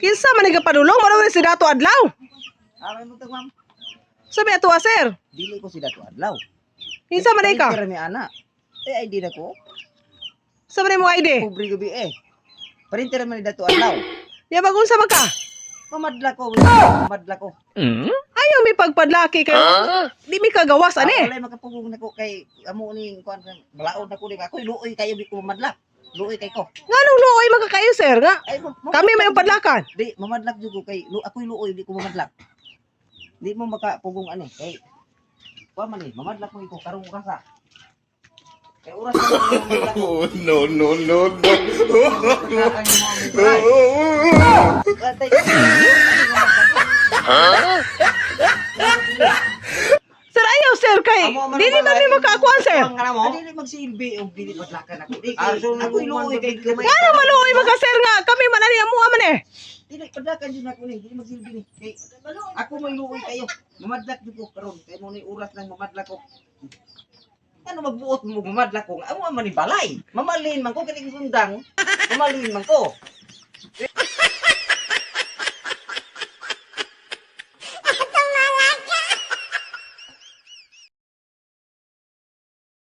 Kinsa man ni kapadulong mo si Dato Adlaw. Ah, may mutag, ma'am. Sabi ato ah, sir. Dili ko si Dato Adlaw. Kinsa man ni ka? Pero mi ana. Eh, ID na ko. Sa man mo ID? Pobre gabi eh. Parinter man ni Dato Adlaw. Ya bagun sa ka? Mamadla ko. Mamadla ko. Ayaw mi pagpadlaki kay di mi kagawas ani. Wala makapugong nako kay amo ni kuan balaod na ko ni ako luoy kayo di ko mamadlak. Luoy kay ko. Nganong luoy magkakayo, sir, nga? Ay, Kami may padlakan. Di mamadlak jud ko kay ako'y luoy di ko mamadlak. Di mo makapugong ani kay kuan man ni mamadlak mo ko karong orasa. Kay oras na lang mamadlak ko. Oh, no, no, no, no. Sir, ayaw sir kay dili man mi makakuan, sir. Dili magsilbi og dili padlakan ako. Di kay ako'y luoy kay gamay. Ngano maluoy maka, sir, nga kami man ani amuha man eh. Dili padlakan jud ako ni, dili magsilbi ni. Kay ako may luoy kayo. Mamadlak jud ko karon kay mo ni oras lang mamadlak ko. Ano magbuot mo mamadlak ko? Amo man ni balay. Mamalin man ko kini sundang. Mamalin man ko.